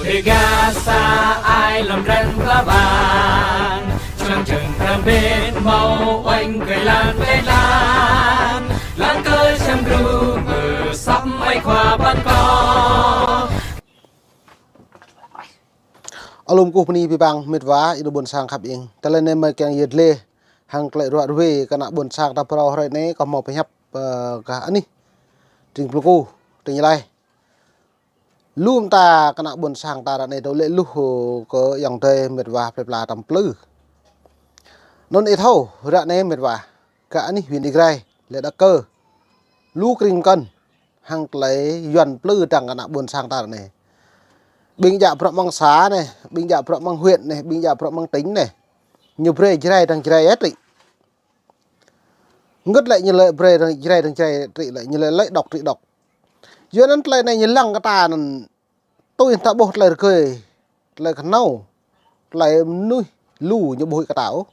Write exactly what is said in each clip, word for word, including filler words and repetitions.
Dega sa ai lŏm dran pla bang, čang čang pram bên hmâo uêñ kơi lan kơi lan, lan kơi čang gru mơ săp ai khua ban kơ. Alum kơkuh bơni abih bang met wa, ih nao ƀuôn sang khăp ing. Tơlơi anai mơi kiăng yơh dleh hăng tơlơi ruă ruê kơ ană ƀuôn sang ta phrâo hrơi anai, kâo hmâo pơhiăp, ơ, kơ anih tring Plư Ku, tring Gia Lai. Lŏm ta kơ ană ƀuôn sang ta ră anai tơlơi luh kơ ayŏng adơi met wa plơi pla tăm plư. Anŭn ih thâo, ră anai met wa, kơ anih huyện Ia Grai, lĕ Đăk Kơ, lu kring kơn hăng tơlơi Yuan plư dăng kơ ană ƀuôn sang ta ră anai. Ƀing djă bruă mơ̆ng xã anai, ƀing djă bruă mơ̆ng huyện anai, ƀing djă bruă mơ̆ng tỉnh anai, ñu brơi Jrai dăng Jrai ĕ trĭ. Hơget lĕ ñu lĕ brơi dăng Jrai dăng Jrai trĭ lĕ, ñu lĕ lĕ đŏk trĭ đŏk. Yua anŭn tơlơi anai ñu lăng kơ ta anŭn tui ta ƀuh tơlơi rơgơi, tơlơi kơhnâo, tơlơi mơnuih lu ñu ƀu huĭ kơ ta ôh.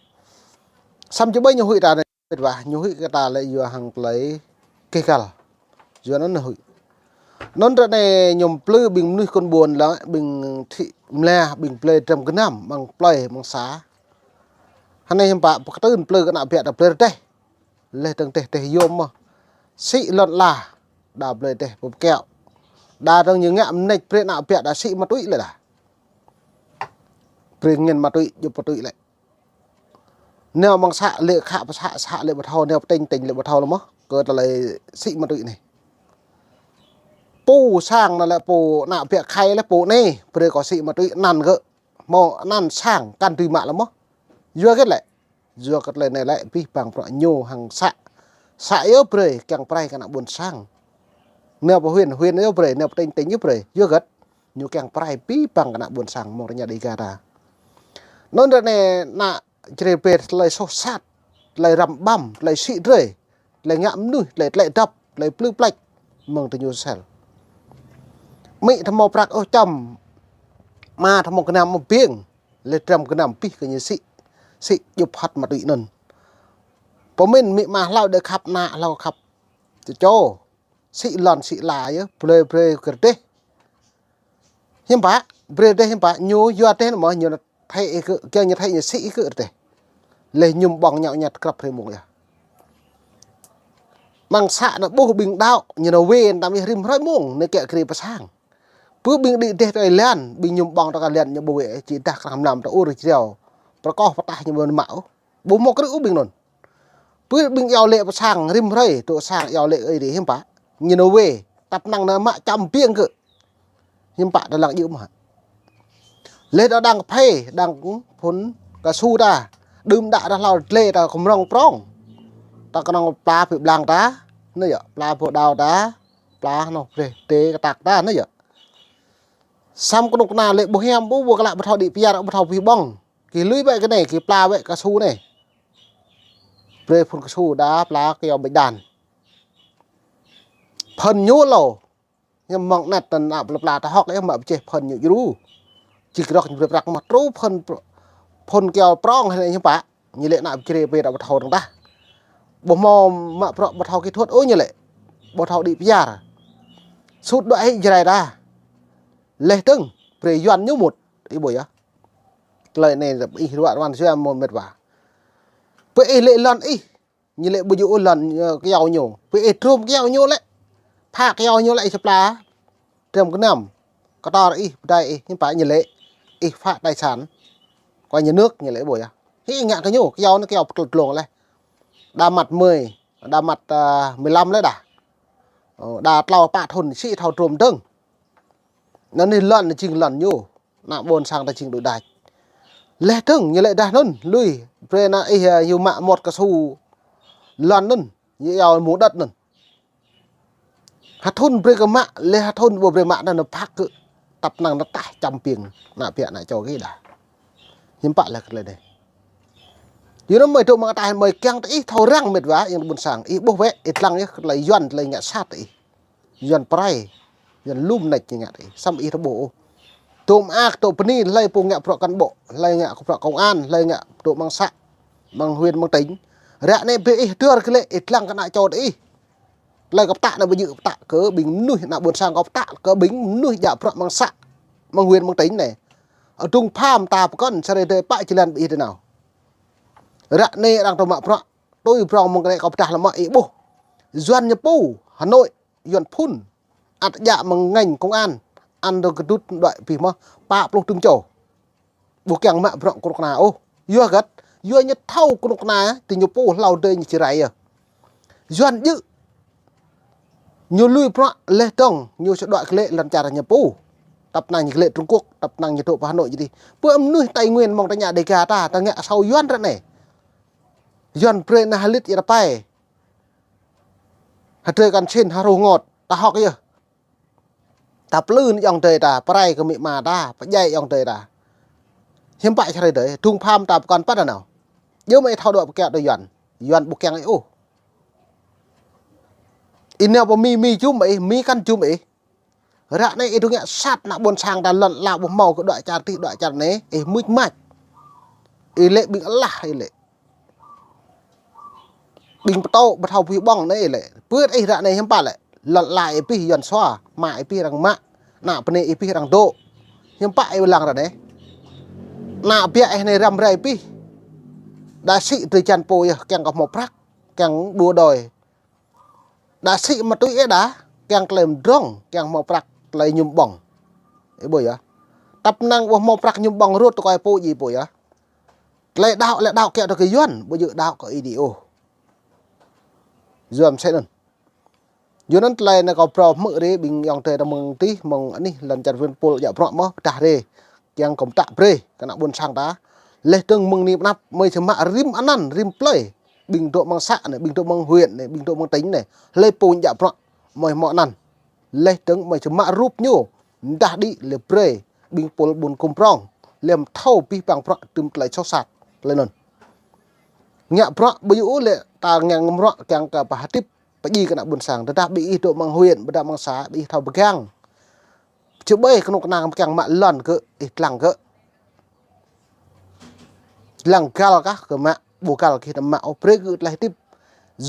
Samơ̆ či ƀai ñu huĭ ta anai, met wa, ñu huĭ kơ ta lĕ yua hăng tơlơi keh găl. Yua anŭn ñu huĭ. Anŭn ră anai ñu plư ƀing mơnuih kơn ƀuôn lĕ, ƀing thĭ mla, ƀing plơi dram gơnam, ƀing plơi, ƀing xã. Hơnai hiư̆m pă pơkơtưn plư kơ ană biă ta plơi rơdêh. Leh dơ̆ng dêh dêh yôm mơ̆. Sĭ lŏn ala, đa plơi dêh pơkiaŏ. Đa dơ̆ng ñu ngă mơneč brơi ană biă đa sĭ ma túy lĕ đa. Brơi ngăn ma túy, djŏp ma túy lĕ. Nao mơ̆ng xã lĕ khă pơ xã, xã lĕ ƀu thâo, nao pơ tỉnh, tỉnh lĕ ƀu thâo lĕ mơ̆. Kơ tơlơi sĭ ma túy anai. Pô sang anŭn lĕ pô ană biă khai lĕ pô anai, brơi kơ sĭ ma túy anăn gơ̆. Hmâo anăn sang kăn dưi mă lĕ mơ̆. Yua hơget lĕ. Yua kơ tơlơi anai lĕ abih bang bruă ñu hăng xã. Xã yơh brơi kiăng prai kơ ană ƀuôn sang. Nao pơ huyện, huyện yơh brơi, nao pơ tỉnh, tỉnh yơh brơi. Yua hơget. Ñu kiăng prai abih bang kơ ană ƀuôn sang mơ̆ng rơña Dega ta. Anŭn ră anai ană Jrai brơi tơlơi soh sat, tơlơi răm ƀăm, tơlơi sĭ drơi, tơlơi ngă mơnuih, tơlơi tlĕ dăp, tơlơi plư pleč mơ̆ng tơñu sel. Amĭ ta hmâo prăk ôh čăm, ama ta hmâo gơnam ƀing, lĕ dram gơnam abih kơ ñu sĭ, sĭ djŏp hăt ma túy anŭn. Pơmĭn amĭ ama hlâo đe khăp ană, hlâo khăp čô čô. Sĭ lŏn sĭ ala yơh, brơi brơi kơ rơdêh. Hiư̆m pă, brơi rơdêh hiư̆m pă, ñu yua rơdêh anŭn mơ̆, ñu thâo ih kơ, kiăng ñu thâo ñu sĭ ih kơ rơdêh. Leh ñu ƀơ̆ng ñao ñăt krăp hrơi mông yơh. Mơ̆ng xã anŭn ƀuh ƀing đaŏ, ñu nao wê, tăm ih rĭm hrơi mông, anai kiăng kri pơ sang. Pơ ƀing đĭ rơdêh tơ ih lan, ƀing ñu ƀơ̆ng tơ kơ lan ñu ƀu wê, či dah krah mlam tơ ur jrao. Pơrơkoh pơtah ñu ƀu mă ôh. Ƀu hmâo krư̆ ôh ƀing anŭn. Pơ ƀing iâu lĕ pơ sang rĭm hrơi, tơ sang iâu lĕ ơi dih hiư̆m pă. Ñu nao wê, tăp năng nao mă čăm ƀing gơ̆. Hiư̆m pă tơlăng djơ̆ mơ̆. Leh đa đang kơphê, đang phun kơsu ta. Đưm đă đa hlâo dlê ta kơmrŏng prŏng. Ta kơnơ̆ng pla pơ blang ta. Anai yơh, pla pơ đao ta. Pla anŏ breh tê kơtăk ta, anai yơh. Samơ̆ kơnuk kơna lĕ ƀu hiam, ƀu, ƀu kơlă ƀu thâo đĭ pơyar, ƀu thâo pih ƀơ̆ng. Kơ lui ƀĕ kơ anai, kơ pla ƀĕ kơsu anai. Brơi phun kơsu đa pla kơ yua ƀĕ đan. Phun ñu lô. Hiư̆m mơ̆ng anăt tơnă pla pla ta hŏk yơh mă pơčeh phun ñu djru. Či krŏk ñu brơi prăk mă tru phun, phun kơ yua prŏng hơnai hiư̆m pă. Ñu lĕ ană Jrai brơi đa ƀu thâo dơ̆ng tah. Ƀu hmâo mă bruă ƀu thâo kỹ thuật ôh ñu lĕ. Ƀu thâo đĭ pơyar. Sut đuaĭ hĭ Jrai ta. Leh dơ̆ng, brơi Yuan ñu mŭt. Ih ƀuh yơh. Tơlơi anai ih ruă ruăn sua mơ̆ met wa. Pơ ih lĕ lŏn ih. Ñu lĕ ƀu djơ̆ ôh lŏn, ơ, kơyâo ñu. Pơ ih trôm kơyâo ñu lĕ. Pha kơyâo ñu lĕ ih sa pla. Trôm gơnam. Kơtor ih, pơdai ih, hiư̆m pă ñu lĕ. Ih phá tài sản của nhà nước ñu lĕ ƀuh yơh. Hĭ ngă kơ ñu, kơyâo anai kơyâo pơtơl tlông leh. Đa măt mười, đa măt, ơ, mười lăm leh đa. Ơ, đa tlâo pă thŭn sĭ thâo trôm dơ̆ng. Anŭn anai lŏn anai jing lŏn ñu. Ană ƀôn sang ta jing đuaĭ đač. Leh dơ̆ng ñu lĕ dah anŭn, lui. Brơi ană ih, ơ, yua mă mŏt kơsu lŏn anŭn. Ñu yua mŭt đăt anŭn. Hơthŭn brơi kơ mă, leh hơthŭn ƀu brơi mă anŭn phat kơ. Tăp năng nao tah čăm ƀing. Ană biă ană čô gih đa. Hiư̆m pă leh kơ tơlơi anai. Yua anŭn mơi dŏ mơ̆ng ataih mơi kiăng tơ ih thâo răng met wa, ayŏng ƀôn sang. Ih ƀuh wĕ, ih lăng yơh, tơlơi Yuan, tơlơi ngă sat tơ ih. Yuan prai, Yuan lŭm nač ñu ngă tơ ih. Samơ̆ ih ƀu ƀuh ôh. Dŏ mơak, dŏ bơni, hlơi pô ngă bruă cán bộ, hlơi ngă bruă công an, hlơi ngă dŏ mơ̆ng xã, mơ̆ng huyện, mơ̆ng tỉnh. Ră anai brơi ih dơr kơ lĕ, ih lăng kơ ană čô tơ ih. Tơlơi kâo pơtă anai ƀu djơ̆ pơtă kơ ƀing mơnuih ană ƀôn sang, kâo pơtă kơ ƀing mơnuih djă bruă mơ̆ng xã. mơ̆ng huyện mơ̆ng tỉnh anai. Adrung pham ta pơkŏn sơrơi dơi pă jơlan ƀing ih tơ nao. Ră anai arăng tơ mă bruă, tui prong mơ̆ng kơ anai kâo pơdah lăm mă ih ƀuh. Yuan ñu pô, Hà Nội, Yuan phun. Ăt djă mơ̆ng ngành công an, ăn dơ̆ng kơdŭt đuaĭ abih mơ̆n, pă pluh tơm čô. Ƀu kiăng mă bruă kơnuk kơna ôh. Yua hơget, yua ñu thâo kơnuk kơna, tơ ñu pô hlâo dơi ñu či rai yơh. Yuan djơ̆. Ñu lui bruă leh dơ̆ng, ñu sơđuaĭ glaĭ lŏn čar ñu pô. Tăp năng ñu glaĭ Trung Quốc, tăp năng ñu dŏ pơ Hà Nội jơ̆ dih. Pơ mơnuih Tây Nguyên mơ̆ng ta ngă Đêga ta, ta ngă asâo Yuan ră anai. Yuan brơi anai hơlĭt ia ta pai. Hơdrơi kăn sĭn hơrô ngot, ta hŏk yơh. Ta plư anai ayŏng adơi ta, pơrai kơ amĭ ama ta, pơdjai ayŏng adơi ta. Hiư̆m pă sơrơi dơi, adrung pham ta pơkŏn pă tơ nao. Djơ̆ mơ̆ ih thâo dŏ pơkiaŏ tơ Yuan. Yuan ƀu kiăng ih ôh. Ih nao pơ Mi, Mi jum ih, Mi kăn jum ih. Ră anai ih dŏ ngă sat ană ƀôn sang ta lŏn ala ƀu hmâo kơ đuaĭ čar tih đuaĭ čar anai, ih mưč mač. Ih lĕ ƀing alah ih lĕ. Ƀing pơtô ƀu thâo pơhiăp ƀơ̆ng anai ih lĕ. Pơ̆t ih ră anai hiư̆m pă lĕ. Lŏn ala ih abih Yuan sua, mă ih abih arăng mă. Ană bơnai ih abih arăng dŏ. Hiư̆m pă ih lăng ră anai. Ană biă ih anai răm rai abih. Đa sĭ drơi jan pô yơh, kiăng kơ hmâo prăk, kiăng đua đòi. Đa sĭ ma tui ih đa, kiăng tơlơi mdrŏng, kiăng hmâo prăk tơlơi mơñum ƀơ̆ng. Ih ƀuh yơh. Tăp năng ƀu hmâo prăk mơñum ƀơ̆ng rut tơkơi pô djai pô yơh. Tơlơi đaŏ lĕ đaŏ kiaŏ tơ kơ Yuan, ƀu djơ̆ đaŏ kơ ih dih ôh. Yuan mơsĕ anŭn. Yua anŭn tơlơi anai kâo phrâo hmư̆ rai ƀing ayŏng adơi ta mơ̆ng tih, mơ̆ng anih lŏn čar Việt Pol djă bruă mơ̆, pơdah rai. Kiăng kơ pơtă brơi kơ ană ƀôn sang ta. Leh dơ̆ng mơ̆ng anai pơ anăp, mơi či mă rĭm anăn, rĭm plơi. Ƀing dŏ mơ̆ng xã anai, ƀing dŏ mơ̆ng huyện anai, ƀing dŏ mơ̆ng tỉnh anai. Hlơi pô djă bruă, mơi hmâo anăn. Leh dơ̆ng mơi či mă rup ñu, mơdah đĭ lĕ brơi. Ƀing pôl ƀun kŭm prong, lĕ thâo abih bang bruă tơm tơlơi soh sat, tơlơi anŭn. Ngă bruă ƀu djơ̆ ôh lĕ ta ngă bruă kiăng kơ pơhơdip, pơdjai kơ ană ƀôn sang, tơdah ƀing ih dŏ mơ̆ng huyện, ƀôdah mơ̆ng xã, ƀing ih thâo pơgang. Či ƀơi kơnuk kơna kiăng mă lŏn kơ ih lăng kơ. Lăng găl kah kơ mă, ƀu găl kơ ih tơ mă ôh, brơi kơ tơlơi hơdip.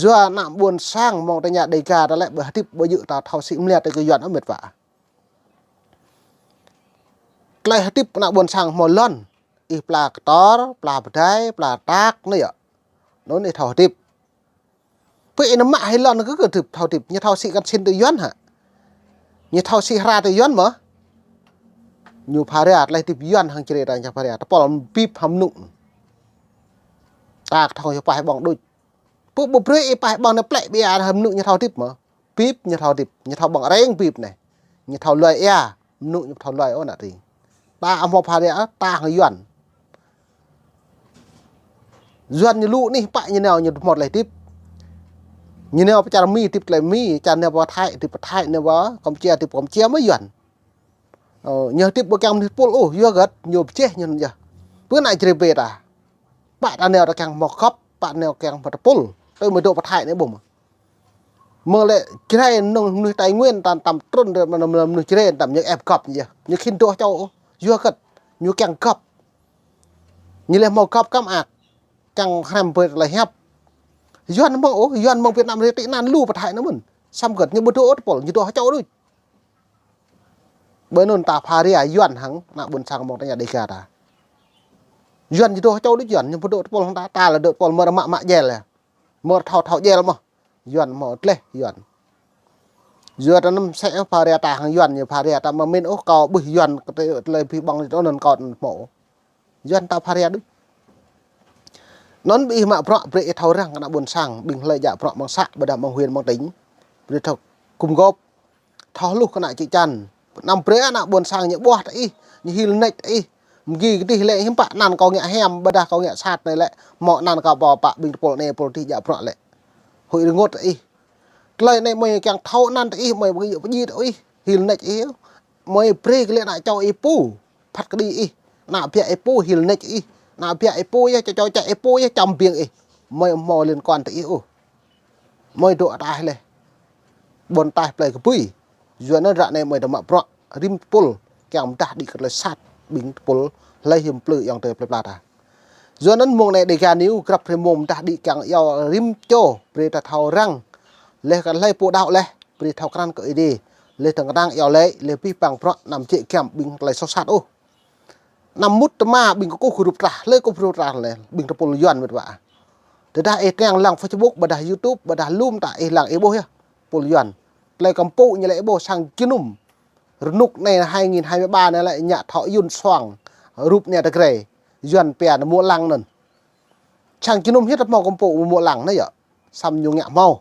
Yua ană ƀôn sang mơ̆ng ta ngă Đêga ta lĕ ƀu hơdip ƀu djơ̆ ta thâo sĭ mơliă tơ kơ Yuan ôh met wa. Tơlơi hơdip ană ƀôn sang hmâo lŏn, ih pla kơtor, pla pơdai, pla tak, anai yơh. Anŭn ih thâo hơdip. Pơ ih nao mă hĭ lŏn kơ kơ hơdip, thâo hơdip, ñu thâo sĭ kăn sĭn tơ Yuan hă? Ñu thâo sĭ hra tơ Yuan mơ̆? Ñu pha ria tơlơi hơdip Yuan hăng Jrai ta ñu pha ria, tơpul bip hăng mơnŭ. Ta kơ thâo ñu pah ƀơ̆ng đôč. Pơ ƀu brơi ih pah ƀơ̆ng anai plĕ ƀiă hăng mơnŭ ñu thâo hơdip mơ̆? Bip ñu thâo hơdip, ñu thâo ƀơ̆ng reng bip anai. Ñu thâo luai ia, mơnŭ ñu thâo luai ôh ană tring. Ta hmâo pha ria, ta hăng Yuan. Yuan ñu lu anih pă ñu nao ñu hmâo tơlơi hơdip. Ñu nao pơ čar Mi hơdip tơlơi Mi, čar nao pơ Thái hơdip pơ Thái, nao pơ Kampuchia hơdip pơ Kampuchia mơ̆ Yuan. Ơ, ñu hơdip ƀu kiăng mơnuih tơpul ôh, yua hơget ñu pơjeh ñu anŭn yơh. Pơ ană Jrai ƀe ta. Pă ta nao ta kiăng hmâo gŏp, pă nao kiăng hmâo tơpul. Tui mơ̆ dŏ pơ Thái anai ƀuh mơ̆. Mơ̆ng lĕ Jrai nŏng mơnuih Tây Nguyên ta tăm trŭn rơ mơnuih Jrai tăm ñu ĕp gŏp ñu yơh. Ñu khĭn dŏ čô ôh, yua hơget ñu kiăng gŏp. Ñu lĕ hmâo gŏp kăm ak, kiăng hrăm ƀơi tơlơi hiăp. Yuan hmâo ôh, Yuan mơ̆ng Việt Nam rai tị nạn lu pơ Thái anai mơ̆n. Samơ̆ hơget ñu ƀu dŏ ôh tơpul, ñu dŏ čô đôč. Ƀơi anŭn ta pha ria Yuan hăng ană ƀôn sang mơ̆ng ta ngă Đêga ta. Yuan ñu dŏ čô đôč Yuan, ñu ƀu dŏ tơpul hăng ta, ta lĕ dŏ tơpul mơ̆ mă mă jel yơh. Mơ̆ thâo thâo jel mơ̆. Yuan mơ̆ tleh Yuan. Yua ta anăm sĕ pha ria ta hăng Yuan, ñu pha ria ta mơ̆ min ôh kâo ƀuh Yuan kơ tơlơi abih bang anŭn kâo mơ̆. Yuan ta pha ria đôč. Anŭn ƀing ih mă bruă brơi ih thâo răng kơ ană ƀôn sang, ƀing hlơi djă bruă mơ̆ng xã, ƀôdah mơ̆ng huyện, mơ̆ng tỉnh. Brơi thâo gum gôp. Thâo hluh kơ ană čư̆ čan. Anăm brơi ană ƀôn sang ñu ƀuah tơ ih, ñu hil nač tơ ih. Mơgi kơ dih lĕ hiư̆m pă anăn kâo ngă hiam, ƀôdah kâo ngă sat anai lĕ. Hmâo anăn kâo pơ pă ƀing tơpul anai pul dih djă bruă lĕ. Huĭ rơngot tơ ih. Tơlơi anai mơi kiăng thâo anăn tơ ih, mơi pơdjai tơ ih, hil nač ih. Mơi brơi kơ lĕ ană čô ih pô, phat kơđi ih. Ană biă ih pô, hil nač ih. Ană biă ih pô yơh, čô čô čĕ ih pô yơh, čăm ƀing ih. Mơi hmâo liên quan tơ ih ôh. Mơi dŏ ataih leh. Ƀôn taih plơi kơbui. Yua anŭn ră anai mơi dŏ mă bruă rĭm tơpul kiăng mơdah đĭ kơ tơlơi sat ƀing tơpul hlơi hiư̆m plư ayŏng adơi plơi pla ta. Yua anŭn mơ̆ng anai Đêga News grăp hrơi mông mơdah đĭ kiăng iâu rĭm čô brơi ta thâo răng. Leh kăn hlơi pô đaŏ leh brơi thâo krăn kơ Ơi Adai. Lĕ tơ̆ng kơnang iâu laĭ, lĕ pih păng prăk anăm jĕ giăm ƀing tơlơi soh sat ôh. Anăm mŭt tơma ƀing kơkuh kơ rup trah, lĕ kơkuh rup trah lĕ ƀing tơpul Yuan mĕt wa. Tơdah ih tơngan lăng Facebook, ƀôdah YouTube, ƀôdah lŏm ta ih lăng ih ƀuh yơh. Tơpul Yuan. Tơlơi kơmpŭ ñu lĕ ih ƀuh sang jơnum. Rơnŭk anai hai nghìn hai mươi ba anai lĕ ñu thâo Yuan soang. Rup anai tơgrai. Yuan pia anai mŭk lăng anŭn. Sang jơnum hiăp hmâo kơmpŭ mŭk lăng anai yơh. Samơ̆ ñu ngă hmâo.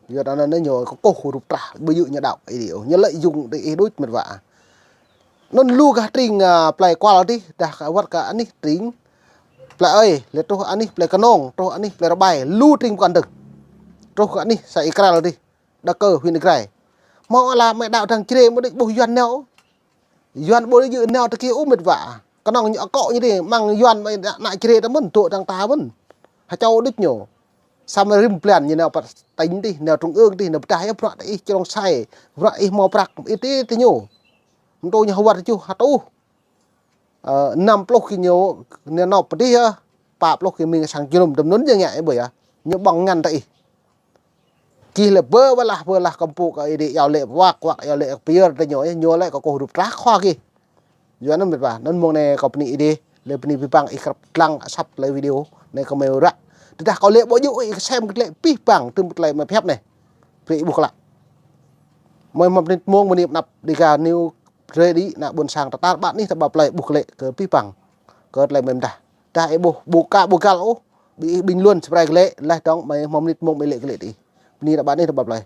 Yua anŭn anai ñu kơkuh rup trah, ƀu djơ̆ ñu đaŏ Ơi Adai ôh. Ñu lĕ yŭng tơ ih đôč mĕt wa. Anŭn lu gah tring, a, plei kual tih, dah kơ wơ̆t kơ anih tring. Plei Ơi, lĕ truh anih plei Kơnong, truh anih plei Rơbai, lu tring pơkŏn dơ̆ng. Truh kơ anih să Israel tih, Đa Kơ huyện Ia Grai. Hmâo ala mĕ đaŏ tang Jrai mơ̆ đôč ƀuh Yuan nao. Yuan ƀu djơ̆ nao tơ kih ôh mĕt wa. Kơnơ̆ng ñu akŏ ñu tih, mơ̆ng Yuan mơ̆ ană Jrai tơ mơ̆n, dŏ tang ta mơ̆n. Hơčâo đôč ñu. Samơ̆ rĭm blan ñu nao pơ tỉnh tih, nao trung ương tih, nao pơdah yơh bruă tơ ih Črông Sai, bruă ih hmâo prăk, ih tih tơ ñu. Mơ̆ng tơ ñu hơwăt tơjuh hơtuh. Ơ, năm pluh kơ ñu, ñu nao pơdih yơh, pă pluh kơ mĭn sang jơnum tơm anŭn ñu ngă ih ƀuh yơh. Ñu ƀơ̆ng ngăn tơ ih. Gih lĕ bơ wơlah, bơ lah kơmpŭ kơ Ơi Adai iâu laĭ wak, wak iâu laĭ pơyơr tơ ñu, ñu lĕ kơkuh rup trah khua gih. Yua anŭn mĕt wa, anŭn mơ̆ng anai kâo bơni Ơi Adai, lĕ bơni pih păng ih krăp lăng asăp tơlơi video anai kơ mơi ră. Tơdah kâo laĭ ƀu djơ̆ ih kơsem kơ tơlơi pih păng tơm tơlơi mơi pơhiăp anai. Brơi ih ƀuh klă. Mơi hmâo mơnit mông mơnit anăp Dega News Jrai đĭ ană ƀôn sang tơtar ƀă anih tơ ƀă plei ƀuh glaĭ kơ pih păng. Kơ tơlơi mơi mơdah. Dah ih ƀuh ƀu ka ƀu găl ôh. Ƀing ih ƀing Yuan sprai glaĭ, laih dơ̆ng mơi hmâo mơnit mông mơi laĭ glaĭ tơ ih. Bơni tơ ƀă anih tơ ƀă plei.